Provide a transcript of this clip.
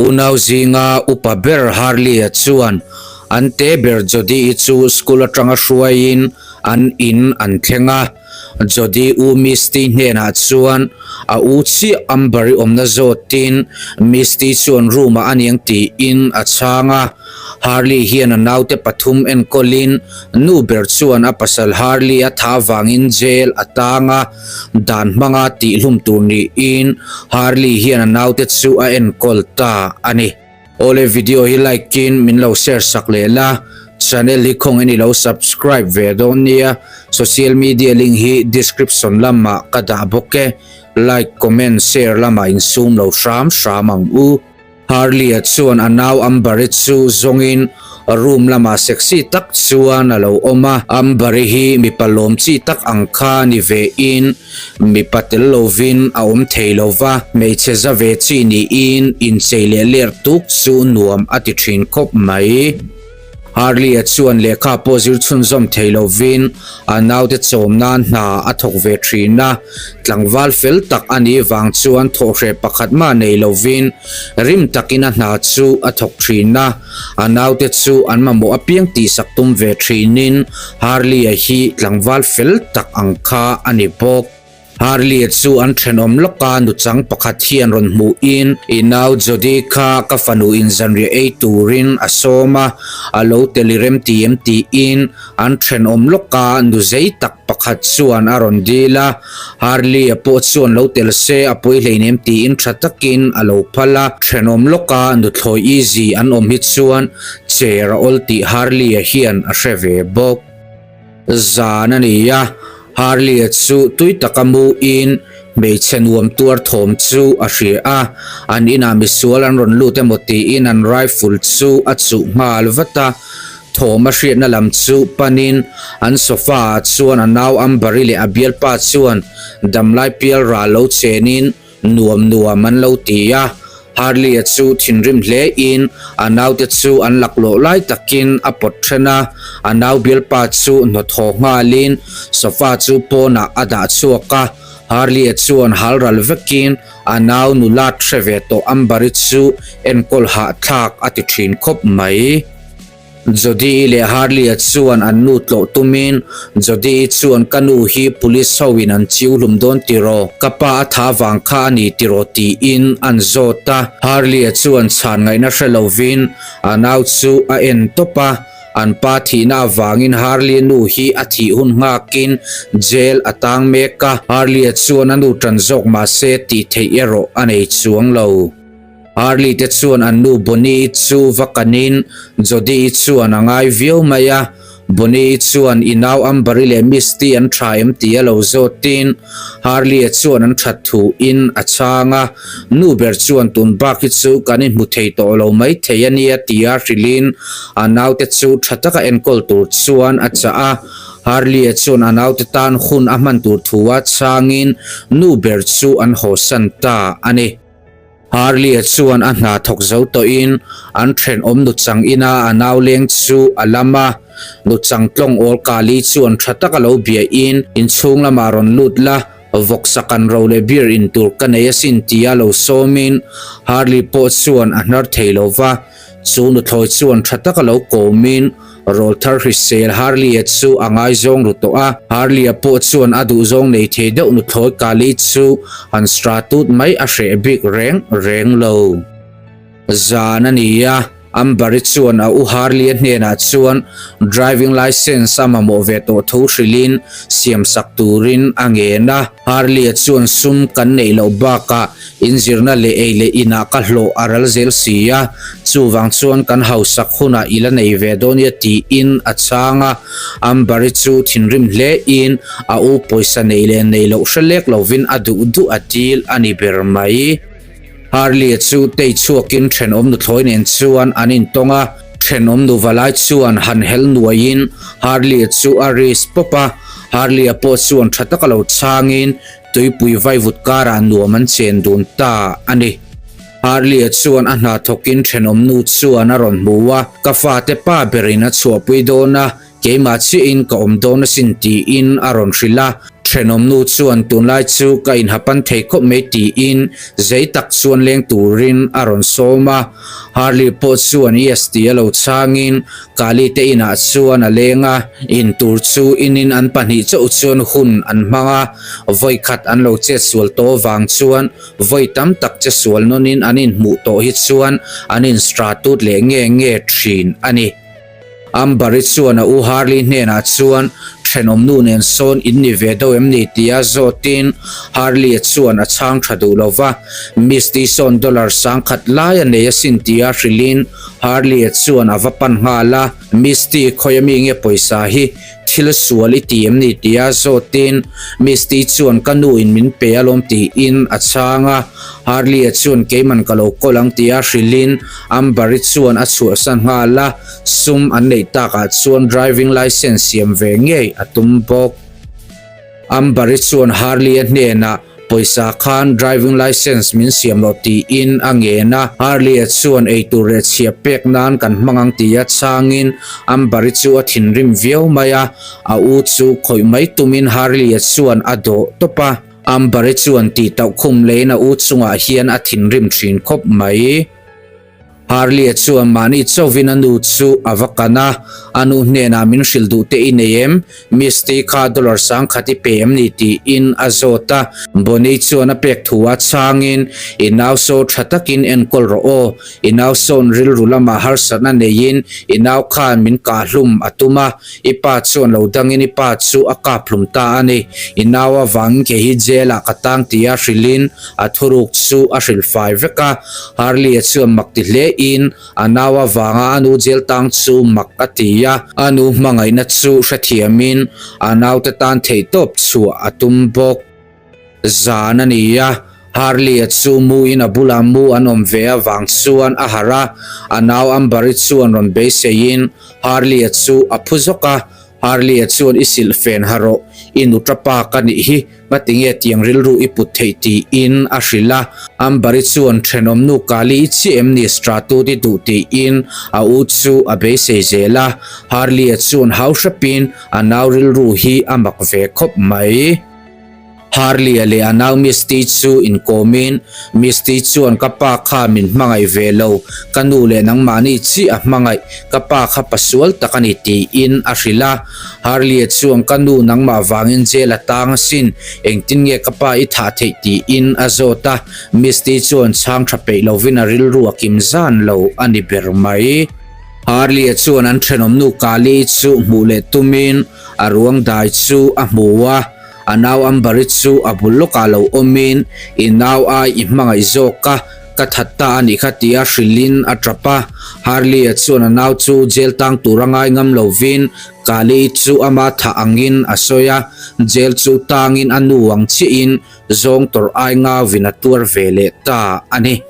Unau zinga upa ber Harley-a chuan an te ber Jody-i chu school atanga hruaiin an in an thleng a. Jody u Misty hnenah chuan a u chiah Amber-i awmna zawtin Misty chuan room-ah a niang tiin a chhang a. Harley hian a naute pathum enkawlin nu ber chuan a pasal Harley a thah avangin jail a tang a, dan hmanga tihhlum tur niin Harley hian a naute chu a enkawl ta a ni. Awle video hi like in min lo share sak leh la, channel hi khawngin i lo subscribe ve dawn nia, social media link hi description lamah ka dah bawk e, like, comment, share lamah insum lo hram hram ang u. Harley-a chuan a nau Amber-i chu zawngin room lamah sexy tak chuan a lo awm a. Amber-i hi mipa lawm chi tak ang kha ni vein mipa tel lovin a awm thei lo va, hmeichhe za ve chi niin inchei leh ler tuk chu nuam a ti thin khawp mai. Harley-a chuan lehkha pawh zir chhunzawm thei lovin a naute chawm nan hna a thawk ve thin a, tlangval fel tak a nih vang chuan thawhhreh pakhat mah nei lovin rim takin a hna chu a thawk thin a, a naute chu an mamawh apiang tihsak tum ve thinin Harley-a hi tlangval fel tak ang kha a ni bawk. Harley chu an thenawm lawka nuchang pakhat hian rawn hmuhin, I nau Jody kha ka fanu in zanriah ei turin a sawm a, a lo tel i rem ti em tiin an thenawm lawka nu zei tak pakhat chuan a rawn dil a. Harley-a pawh chuan lo tel se a pawi hleinem tiin tha takin a lo phal a. Thenawm lawka nuthlawi easy an awm hi chuan chair a awl tih Harley-a hian a hre ve bawk. Zan a ni a, Harley-a chu tui taka muin hmeichhe nuam tuar thawm chu a hria a, an inah misual an rawn lut emaw tiin an rifle chu a chuh nghal vat a, thawm a hriatna lam chu panin an sofa ah chuan a nau Amber-i leh a bialpa chuan damlai pial ral lo chenin Nuam nuam an lo ti a, Harley-a chu thinrim hle in a naute chu an laklawh lai takin a pawt then a, a nau bialpa chu hnawthaw nghalin sofa chu pawnah a dah chhuak a, Harley-a chuan halral vekin a nau nulat hre ve tawh Amber-i chu enkawl hahthlak a ti thin khawp mai. Jody-i leh Harley-a chuan an nu tlawh tumin, Jody-i chuan ka nu hi police ho in an chiu hlum dawn tiraw? Ka pa a tha vang kha a ni tiraw? tiin an zawt a. Harley-a chuan chhan ngaihna hre lovin a nau chu a en tawp a, an pa thihna avangin Harley-a nu hi a thih hun nghakin jail a tang mek a, Harley-a chuan a nu tan zawk mahse tih theih erawh a nei chuang lo. Harley te chuan an nu Bonnie-i chu va kanin Jody-i chuan a ngai viau mai a, Bonnie-i chuan i nau Amber-i leh Misty an tha em tih a lo zawtin Harley-a chuan an that thu in a chhang a, nu ber chuan tun bak hi chu kan inhmu thei tawh lo mai thei a nia tia hrilhin a naute chu tha taka enkawl tur chuan a chah a, Harley-a chuan a naute tan hun a hman tur thu a chhangin nu ber chu an hawsan ta a ni. Harley-a chuan a hna thawk zo tawhin an thenawm nuchang ina a nau leng chu a lam a, nuchang tlawng awl Kali chuan tha taka lo biahin inchhung lamah rawn lut la, vawksa kan ro leh beer in tur ka nei asin tia lo sawmin Harley pawh chuan a hnar thei lo va. Chu nuthlawi chuan tha taka lo kawmin rawlthar hrisel Harley-a chu a ngaizawng ru tawh a. Harley-a pawh chuan a duhzawng nei thei deuh nuthlawi Kali chu han sra tut mai a hreh bik reng reng lo. Zan a ni a, Amber-i chuan a u Harley-a hnenah chuan driving licence a mamawh ve tawh tho hrilhin siamsak turin a ngen a. Harley-a chuan sum kan neih loh bakah Inzirna leh ei leh inah ka hlawh a ral zel si a, chuvang chuan kan hausak hunah i la nei ve dawn nia tiin a chhang a. Amber-i chu thinrim hle in a u pawisa nei leh nei loh hre lek lovin a duh duh a dil a ni ber mai. Harley-a chu tei chhuakin thenawm nuthlawi nen chuan an intawng a, thenawm nu valai chuan han hel nuaiin Harley-a chu a risk pawp a, Harley-a pawh chuan tha taka lo chhangin Tuipui vaivut karah nuam an chen dun ta a ni. Harley-a chuan a hna thawkin thenawm nu chuan a rawn hmu a, Ka fate pa berin a chhuahpui dawn a, keimah chiahin ka awm dawn asin tiin a rawn hrilh a. Thenawmnu chuan tunlai chu ka inhapan thei khawp mai tiin zei tak chuan leng turin a rawn sawm a. Harley pawh chuan yes tih a lo chhangin Kali te inah chuan a leng a. In tur chu inin an pahnih chauh chuan hun an hmang a, vawi khat an lo chet sual tawh vang chuan vawi tam tak che sual nawnin an inhmuh tawh hi chuan an instratut leh nge nge thin a ni. Amber-i chuan a u Harley hnenah chuan thenawmnu nen sawn in ni ve deuh em ni tia zawtin Harley-a chuan a chhang tha duh lo va, Misty sawn dollar sangkhat lai a nei asin tia hrilhin Harley-a chuan a va pan nghal a, Misty khawi ami nge pawisa hi thil sual i ti em ni tia zawtin Misty chuan ka nu in min pe alawm tiin a chhang a, Harley-a chuan keiman ka lo kawl ang tia hrilhin Amber-i chuan a chhuahsan nghal a, sum an neih takah chuan driving licence siam ve ngei a tum bawk. Amber-i chuan Harley-a hnenah pawisa khan driving licence min siam loh tiin a ngen a, Harley-a chuan eitur leh chhia pek nan kan hmang ang tia chhangin Amber-i chu a thinrim viau mai a, a u chu khawih mai tumin Harley-a chuan a dawh tawp a. Amber-i chuan tih tauh khum leiin a u chungah hian a thinrim thin khawp mai. Harley-a chuan mahni chauvin a nu chu a va kan a, a nu hnenah min hrilh duh te i nei em? Misty kha dollar sangkhat i pe em ni? tiin a zawt a. Bonnie chuan a pek thu a chhangin, I nau saw tha takin enkawl rawh aw. I nau sawn rilru lamah harsatna neiin i nau khan min kahhlum a tum a, i pa chuan lo dangin i pa chu a kaphlum ta a ni. I nau avangin kei hi jail ah ka tang tia hrilhin a thuruk chu a hrilhfai vek a. Harley-a chuan mak ti hle in a nau avanga a nu jail tang chu mak a ti a, a nu hmangaihna chu hrethiamin a naute tan theihtawp chhuah a tum bawk. Zan a ni a, Harley-a chu mu in a bulah mu an awm ve avang chuan a harh a, a nau Amber-i chuan rawn beiseiin Harley-a chu a phu zawk a, Harley-a chuan i silh fen ha rawh, i nuṭa pa ka nih hi, ngatinge tiang rilru i put theih tiin a hrilh a. Amber-i chuan thenawmnu Kali i chiah em ni Stratut i duh tiin a u chu a beisei zel a. Harley-a chuan hau hrepin a nau rilru hi a mak ve khawp mai. Harley-a leh a nau Misty chu inkawmin, Misty chuan ka pa kha min hmangaih ve lo, ka nu leh nangmahni chiah a hmangaih, ka pa kha pasual tak a ni tiin a hrilh a. Harley-a chuan ka nu nangmah vangin jail a tang asin, engtin nge ka pa i thah theih tiin a zawt a. Misty chuan chhang tha peih lovin a rilru a kim zan lo a ni ber mai. Harley-a chuan an thenawmnu Kali chu hmuh leh tumin a ruang dai chu a hmu a. A nau Amber-i chu a bul lawkah lo awmin, I nau ai i hmangaih zawk a, ka that ta a nih kha tia hrilhin a tap a. Harley-a chuan a nau chu jail tang tur a ngai ngam lovin Kali-i chu ama thah angin a sawi a, jail chu tangin a nu ang chiahin zawng tawrh ai ngauin a tuar ve leh ta a ni.